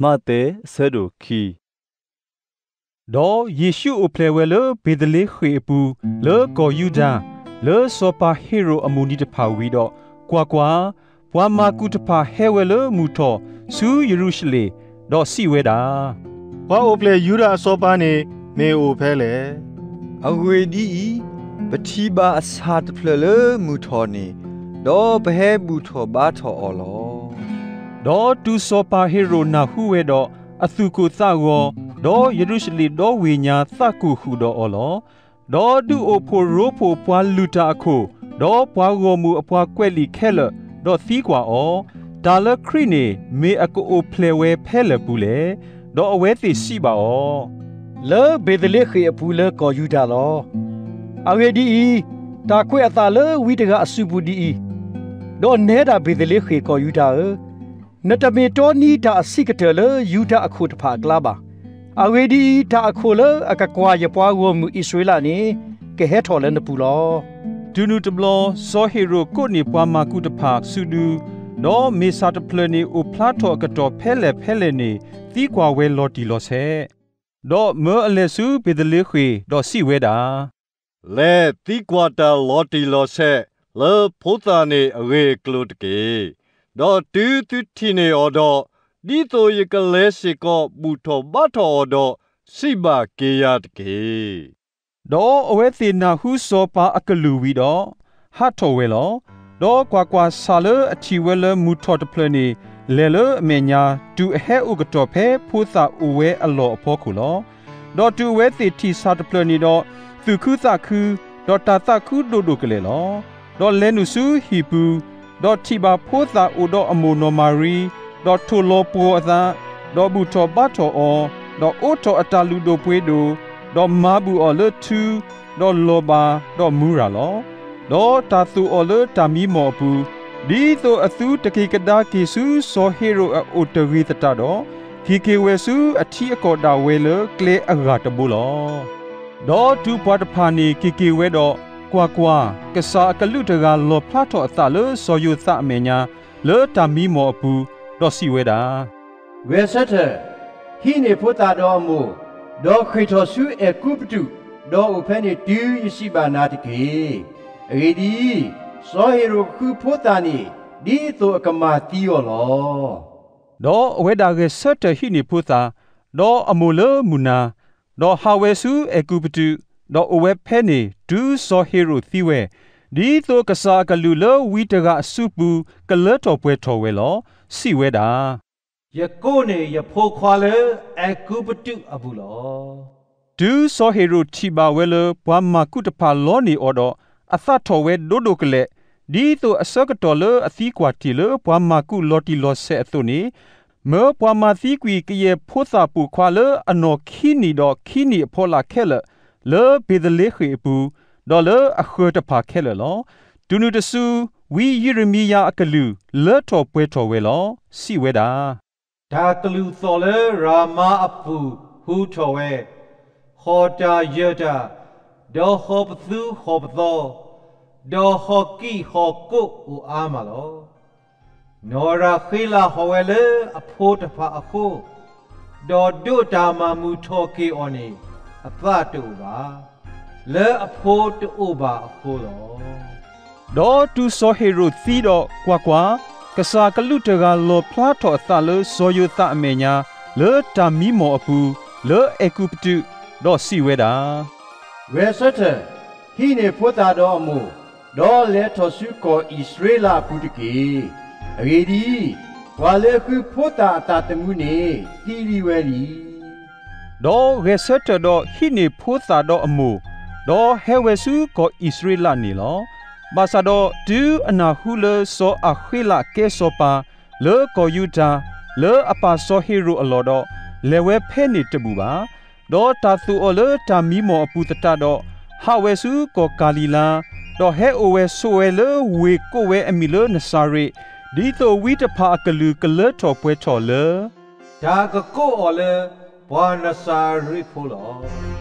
မးသဲ အဆၢဒိၣ်ခံ ဒီးယ့ၣ်ရှူးအိၣ်ဖျဲၣ်ဝဲလၢဘ့ၤသလ့ဃ့ၣ်အပူၤ လၢကီၢ်ယူဒၤ, လၢစီၤပၤဟ့ရိၣ်အမုၢ်နံၤတဖၣ်ဝံၤဒီး, ကွၢ်ကွၢ်, ပှၤမၤကူၣ်တဖၣ်ဟဲဝဲလၢမုၢ်ထီၣ်ဆူယရူၤၡလ့ၣ်, ဒီးစံးဝဲဒၣ်, ပှၤအိၣ်ဖျဲၣ်ယူဒၤအစီၤပၤန့ၣ် မ့ၢ်အိၣ်ဖဲလဲၣ်. အဂ့ၢ်ဒ်အံၤ, ပထံၣ်ဘၣ်အဆၣ်တဖျၢၣ်လၢမုၢ်ထီၣ်န့ၣ်, ဒီးပဟဲဘူၣ်ထီၣ်ဘါထီၣ်အီၤလီၤ. ဒီးတုၤစီၤပၤဟ့ရိၣ်နၢ်ဟူဝဲဒီး, အသူၣ်ကိၢ်သးဂီၤ, ဒီးယရူၤၡလ့ၣ်ဒီဝ့ၢ်ညါသးကိၢ်ဃုာ်ဒီးအီၤလီၤ. ဒီးဒုးအိၣ်ဖှိၣ်ရိဖှိၣ်ပှၤလုၢ်တၢ်အခိၣ်, ဒီးပှၤဂီၢ်မုၢ်အပှၤကွဲးလံာ်ခဲလၢာ်, ဒီးသံကွၢ်အီၤ, တၢ်လၢခရံာ်န့ၣ် မ့ၢ်အကအိၣ်ဖျဲၣ်ဝဲဖဲလဲၣ်ပူၤလဲၣ်. ဒီးအဝဲသ့ၣ်စံးဘၣ်အီၤ, လၢဘ့ၤသလ့ဃ့ၣ်အပူၤလၢကီၢ်ယူဒၤလီၤ. အဂ့ၢ်ဒ်အံၤ, တၢ်ကွဲးအသးလၢဝံတဂၤအစုပူၤဒ်အံၤ, ဒီးနဲဒၣ်ဘ့ၤသလ့ဃ့ၣ်ကီၢ်ယူဒၤဧၢ, နတမ့ၢ်တီနံၤတၢ်အဆံးကတၢၢ်လၢယူဒၤအခိၣ်တဖၣ်အကျါဘၣ်. အဂ့ၢ်ဒ်အံၤ, တၢ်အခိၣ်လၢအကကွၢ်ယပှၤဂီၢ်မုၢ်အံၣ်စရ့လးန့ၣ်, ကဟဲထီၣ်လၢနပူၤလီၤ. တုၤနုၤတဘျီ, စီၤဟ့ရိၣ်ကိးန့ၢ်ပှၤမၤကူၣ်တဖၣ်စုဒု, ဒီးမ့ၢ်ဆၣ်တဖျၢၣ်န့ၣ်အိၣ်ဖျါထီၣ်အကတီၢ်ဖဲလဲၣ်ဖဲလဲၣ်န့ၣ် သံကွၢ်ဝဲလီၤတံၢ်လီၤဆဲး, ဒီးမၢအလဲၤဆူဘ့ၤသလ့ဃ့ၣ်, ဒီးစံးဝဲဒၣ်, လဲၤသံကွၢ်တၢ်လီၤတံၢ်လီၤဆဲး လၢဖိသၣ်န့ၣ်အဂ့ၢ်အကျိၤတက့ၢ်. ဒီးတုၤသုထံၣ်န့ၢ်အီၤဒီး, ဒ်သိးယကလဲၤစ့ၢ်ကီးဘူၣ်ထီၣ်ဘါထီၣ်အီၤဒီး, စံးဘၣ်က့ၤယၤတက့ၢ်. ဒီးအဝဲသ့ၣ်နၢ်ဟူစီၤပၤအကလုၢ်ဝံၤဒီး, ဟးထီၣ်ဝဲလီၤ. ဒီးကွၢ်ကွၢ်, ဆၣ်လၢအထံၣ်ဝဲလၢမုၢ်ထီၣ်တဖျၢၣ်န့ၣ် လဲၤလၢအမဲာ်ညါ, တုၤအဟဲအိၣ်ကတီၢ်ဖဲဖိသၣ်အိၣ်ဝဲအလီၢ်အဖီခိၣ်လီၤ. ဒီးတုၤအဝဲသ့ၣ်ထံၣ်ဆၣ်တဖျၢၣ်န့ၣ်ဒီး, သူၣ်ခုသးခု, ဒီးတၢ်သးခုဒိၣ်ဒိၣ်ကလဲာ်လီၤ. ဒီးလဲၤနုာ်ဆူဟံၣ်ပူၤ, ဒီးထံၣ်ဘၣ်ဖိသၣ်အိၣ်ဒီးအမိၢ်နီၢ်မၤရံ, ဒီးထိၣ်လီၤပှီၤအသး, ဒီးဘူၣ်ထီၣ်ဘါထီၣ်အီၤ, ဒီးအိးထီၣ်အတၢ်လုၢ်ဒိၣ်ပှ့ၤဒိၣ်, ဒီးမၤဘူၣ်အီၤလၢထူ, ဒီးလီၤဘၣ်, ဒီးမူရၤလီၤ. ဒီးတၢ်သိၣ်အီၤလၢတၢ်မံမီၢ်အပူၤ, ဒ်သိးအသုတက့ၤကဒါက့ၤဆူစီၤဟ့ရိၣ်အအိၣ်တဂ့ၤသတးဒီး, က့ၤက့ၤဝဲဆူအထံအကီၢ်ဒၣ်ဝဲလၢကျဲအဂၤတဘိလီၤ. ဒီးတုၤပှၤတဖၣ်န့ၣ်က့ၤက့ၤဝဲဒီး, ကွၢ်ကွၢ်, ကစၢ်အကလူးတဂၤလီၣ်ဖျါထီၣ်အသးလၢစီၤယိၤသးအမဲာ်ညါ, လၢတၢ်မံမီၢ်အပူၤ, ဒီးစံးဝဲဒၣ်, ဂဲၤဆၢထၢၣ်, ဟံးန့ၢ်ဖိသၣ်ဒီးအမိၢ်, ဒီးဃ့ၢ်ထီၣ်ဆူအဲၤကူပတူး, ဒီးအိၣ်ဖဲန့ၣ်တုၤယစံးဘၣ်နၤတက့ၢ်. အဂ့ၢ်ဒ်အံၤ, စီၤဟ့ရိၣ်ဃုဖိသၣ်န့ၣ်, ဒ်သိးအကမၤသံအီၤလီၤ. ဒီးအဝဲဒၣ်ဂဲၤဆၢထၢၣ်ဟံးန့ၢ်ဖိသၣ်, ဒီးအမိၢ်လၢမုၢ်နၤ, ဒီးဟးဝဲဆူအဲၤကူပတူး, ဒီးအိၣ်ဝဲဖဲန့ၣ်တုၤစီၤဟ့ရိၣ်သံဝဲ, ဒ်သိးကစၢ်အကလူးလၢဝံတဂၤအစုပူၤကလၢထီၣ်ပှဲၤထီၣ်ဝဲလီၤ. စံးဝဲဒၣ်, ယကိးန့ၢ်ယဖိခွါလၢအဲၤကူပတူးအပူၤလီၤ. တုၤစီၤဟ့ရိၣ်ထံၣ်ဘၣ်ဝဲလၢပှၤမၤကူးတဖၣ်လီန့ၢ်အီၤဒီး, အသးထီၣ်ဝဲဒိဒိၣ်ကလဲာ်, ဒ်သိးအဆၢကတီၢ်လၢအသံကွၢ်တ့ၢ်လၢပှၤမၤကူးလီၤတံၢ်လီၤဆဲးအသိးန့ၣ်, မၢပှၤမၤသံကွံာ်ကယဲၢ်ဖိသၣ်ပိာ်ခွါလၢအနီၢ်ခံနံၣ်ဒီးခံနံၣ်အဖီလာ်ခဲလၢာ်, လၢဘ့ၤသလ့ဃ့ၣ်အပူၤ, ဒီးလၢအဃၢၤတဖၣ်ခဲလၢာ်လီၤ. တုၤနုၤတစု, ဝံယံးရမံယၤအကလုၢ်လၢထီၣ်ပှဲၤထီၣ်ဝဲလီၤ. စံးဝဲဒၣ်, တၢ်ကလုၢ်သီၣ်လၢရၤမါအပူၤဟူထီၣ်ဝဲ, ဟီၣ်တၢ်ယၢၢ်တၢ်, ဒီးဟီၣ်ပသူဟီၣ်ပသီ, ဒီးဟီၣ်ကံၣ်ဟီၣ်ကိးအိၣ်အါမးလီၤ. နီၢ်ရၤဃ့လးဟီၣ်ဝဲလၢအဖိတဖၣ်အဃိ, ဒီးဒိးတၢ်မၤမုာ်ထီၣ်က့ၤအီၤန့ၣ်အသးတအိၣ်ဘၣ်, လၢအဖိတအိၣ်ဘၣ်အဃိလီၤ. ဒီးတုၤစီၤဟ့ရိၣ်သံဒီး, ကွၢ်ကွၢ်, ကစၢ်အကလူးတဂၤလီၣ်ဖျါထီၣ်အသးလၢစီၤယိၤသးအမဲာ်ညါ, လၢတၢ်မံမီၢ်အပူၤ, လၢအဲၤကူပတူး, ဒီးစံးဝဲဒၣ်, ဂဲၤဆၢထၢၣ်, ဟံးန့ၢ်ဖိသၣ်ဒီးအမိၢ်, ဒီးလဲၤထီၣ်ဆူကီၢ်အံၣ်စရ့လးအပူၤတက့ၢ်. အဂ့ၢ်ဒ်အံၤ, ပှၤလၢဃုဖိသၣ်အသးသမူန့ၣ်သံလံဝဲလံ. ဒီးဂဲၤဆၢထၢၣ်ဒီးဟံးန့ၢ်ဖိသၣ်ဒီးအမိၢ်, ဒီးဟဲဝဲဆူကီၢ်အံၣ်စရ့လးန့ၣ်လီၤ. ဘၣ်ဆၣ်ဒီးတုၤအနၢ်ဟူလၢစီၤအၤဃ့လးကဲစီၤပၤလၢကီၢ်ယူဒၤ, လၢအပၢ်စီၤဟ့ရိၣ်အလီၢ်ဒီး, လဲၤဝဲဖဲန့ၣ်တဘူၣ်ဘၣ်. ဒီးတၢ်သိၣ်အီၤလၢတၢ်မံမီၢ်အပူၤသတးဒီး, ဟးဝဲဆူကီၢ်ကၤလံၤလါ, ဒီးဟဲအိၣ်ဝဲဆိးဝဲလၢဝ့ၢ်ကိးဝဲအမံၤလၢနစၤရ့း, ဒ်သိးဝံတဖၣ်အကလုၢ်ကလၢထီၣ်ပှဲၤထီၣ်လၢ တၢ်ကကိးအီၤလၢပှၤနစၤရ့းဖိလီၤ.